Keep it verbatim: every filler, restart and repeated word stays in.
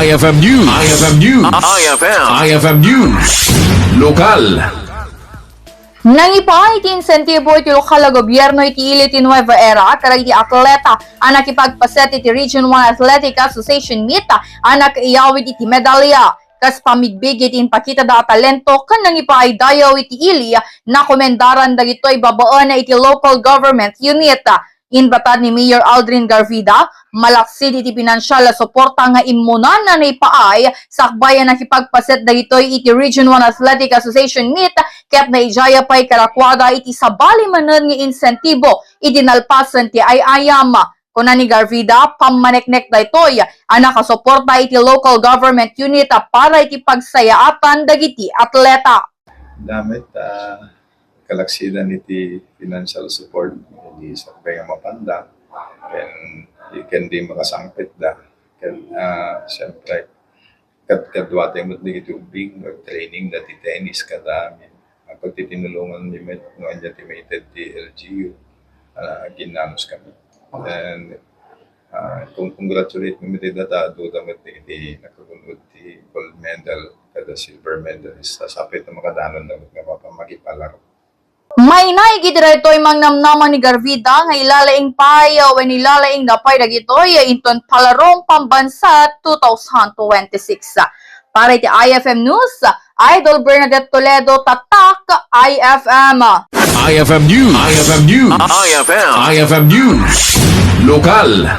I F M News. I F M News. I F M. I F M News. Lokal. Nangipaay ti insentibo iti lokal a gobierno iti ili ti Nueva Era kadagiti atleta a nakipagpaset iti Region one Athletic Association Meet a nakaiyawid iti medalya. Kas pammigbig iti impakitada a talento ken nangipaay dayaw iti ili, nakomendaran dagitoy babaen iti local government unit. Inbatad ni Mayor Aldrin Garvida, malaksid iti pinansial a suporta nga immunan a naipaay sakbay a nakipagpaset dagitoy iti Region one Athletic Association Meet ket naidaya pay kadakuada iti sabali manen nga insentibo idi nalpasen ti ay-ayam. Kuna ni Garvida, pammaneknek daytoy a nakasuporta iti local government unit para iti pagsayaatan dagiti atleta. Damo met, ah, kalaksidan iti financial support, iti sakbay nga mapanda, ken, ken di makasangpetda. Ken, ah, siyempre, kad-, kadua tayo met dagiti ubbing, nag-training da ti tennis kada amin. Ah, pagtitinulongan mi met, no ania ti maited ti L G U, ah, aginnanos kami. And, ah, con-, congratulate mi met ida ta adu da met dagiti nakagun-od ti gold medal kada silver medalist. Sa sapay ta makadanon da met nga mapa-, makipalaro. Mainaig iti daytoy mangnamnama ni Garvida nga ilalaing pay, wen ilalaingda pay dagitoy inton Palarong Pambansa two thousand twenty-six. Para iti I F M News, Idol Bernadette Toledo, Tatak I F M. I F M News. I F M News. I F M. I F M News. Lokal.